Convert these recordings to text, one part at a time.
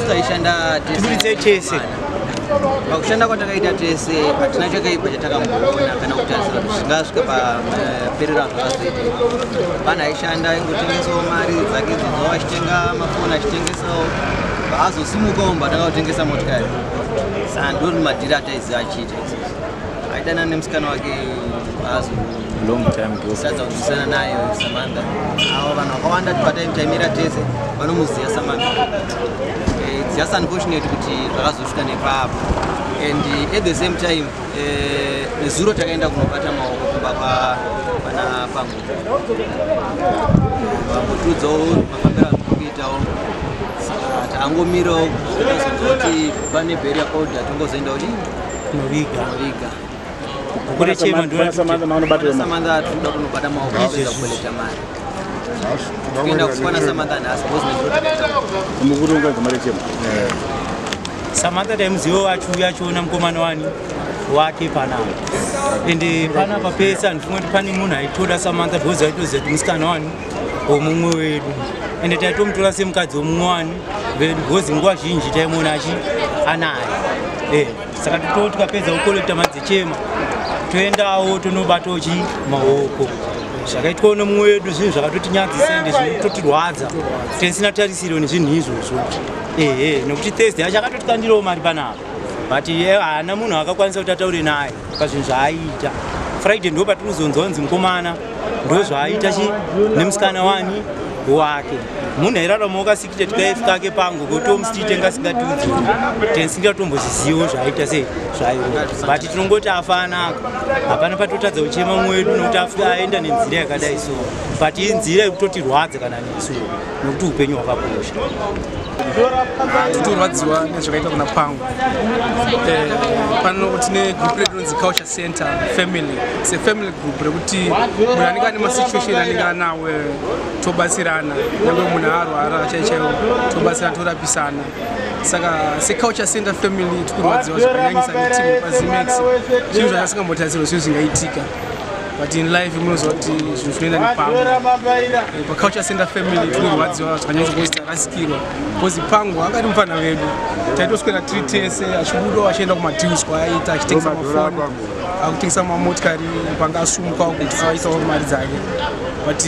Isusu taishanda Tiburitse tese. Pakushanda kwatakaita tese, hatina chakaipa chatakamboona kana kutarisira kuti zvingasvika paperero azvakazoita. Vanhu aishanda aingotengesawo mari dzake idzodzo, achitenga mafoni, achitengesawo, azosimukawo mbatanga kutengesa motikari. Saka ndori madhiri ataiziva achiita isusu. Aidana nemusikana wake, azo Long time girlfriend. Sadza kunzwisana naye Samantha. Avo vanhu vakawanda pataimira tese vanomuziva Samantha. It's just unfortunate kuti zvakazosvika nepapo. And at the same time, nezuro takaenda kunobata maoko kumba pana Pangu, vambotiudzawo mafambiro azviri kuitawo. Saka taangomirawo tazonzwa kuti pane burial order, tongozoenda kuti Kunoviga. Kunoviga. Kune chema ndo. Samantha maanobatira. Samantha tinoda kunobata maoko, apedza kukolekta mari, kuenda kukwana Samantha nhasi because nezuro takaenda. Mukuti ungaidza mari chema. Samantha taimuziva achiuya achiona mukomana wani wake panapa. Ende panapa pese handifunga kuti pane munhu aitoda Samantha, because aitoziva kuti musikana wani womumwe wedu, ende taitomutora semukadzi womumwe wani vedu, because nguva zhinji taimuona achi anaye. Saka totoo tikapedza kukolekta mari dzechema, toendawo tonobatawo chi maoko. Zvakaitwawo nemumwe wedu zvinhu zvakatotinyadzisa, ende zvinototirwadza, tisina tarisiro nezvinhu izvozvo. Ehe, nekuti Thursday yacho akatotikandirawo mari panapa, but haana munhu akakwanisa kuti ataure naye pazvinhu zvaaiita. Friday ndo patiri kuzonzwa kunzi mukomana ndo zvaaita chi nemusikana wani wake. Munhu airaramawo kasecret kaifi kake pangu kotomusiti tengasingatiudzi, tisingatombozizivo zvaaita sei zvaiwo, but tinongoti afa anaka. Hapana patotadza kuchema mumwe wedu nokuti aenda nenzira yakadai so, but inzira yekutotirwadza kana nesu, nokuti upenyu hwakakosha. Totorwadziwa nezvakaita kuna Pangu. Pano tine group redu rinonzi Culture Center Family. It's a family group rekuti munhu anenge ane masituation anenge anawo, tobatsirana. Nyange munhu arwara chai chaiwo, tobatsirana, torapisana. Saka seCulture Center Family tikurwadziwa zvakanyanyisa netimu paZimex. Zvinhu zvakasingambotarisirwa, zvinhu zvingaitika, but in life munoziva kuti zvinhu zvinoenda nepamwe. PaCulture Center Family tinorwadziwa zvakanyanyisa because tarasikirwa, because Pangu anga ari mufana wedu. Taitoswera tiri tese, achibudawo achienda kumadeals kwaaita, achitengesa mafoni, akutengesa mamotikari, panga asumuka kuti aitawo mari dzake. But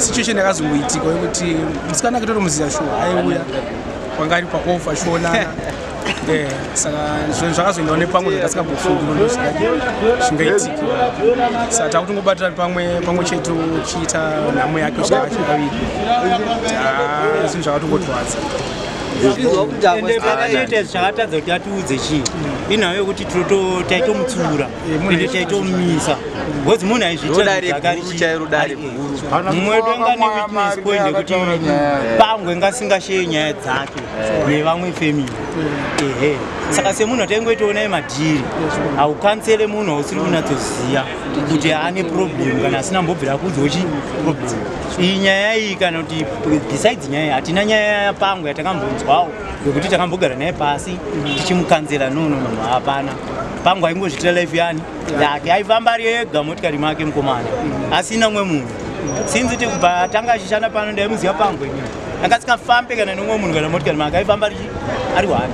situation yakazongoitika yekuti musikana ake totomuziva shuwa, aiuya kwanga ari paoff achionana. Saka zvinhu zvakazoendawo nepamwe zvatasingambofungi ndo zvingaitika. Saka takutongobatira pamwe pamwe chete uchiita nhamo yake kusvika achikaviri. Zvinhu zvakatongotirwadza. Ende pakaita zvakatadza kuti atiudze chii, inhau yekuti taitomutsura ende taitomumisa, because munhu aizviita. Mumwe wedu anga newitness point yekuti Pangwe ngasingashaye nyaya dzake nevamwe family. Ehe, saka semunhu ataingoitoonai madhiri, haukansele munhu hausiri kunyatsoziva kuti ane problem kana asina mbobvira kuudzwa chi problem iyi. Nyaya iyi, kana kuti besides nyaya iyi, hatina nyaya yaPangwe yatakambonzwawo yekuti takambogara naye pasi tichimukanzela. No, no, no, hapana. Pangwe aingozviitira life yani yake, aifamba ari ega motikari make mukomana, asina mumwe munhu. Sinzi ti kubva atanga achishanda pano, ndaimuziva Pangwe inini, anga asingafambe kana nemumwe munhu kana motikari make, aifamba ari one.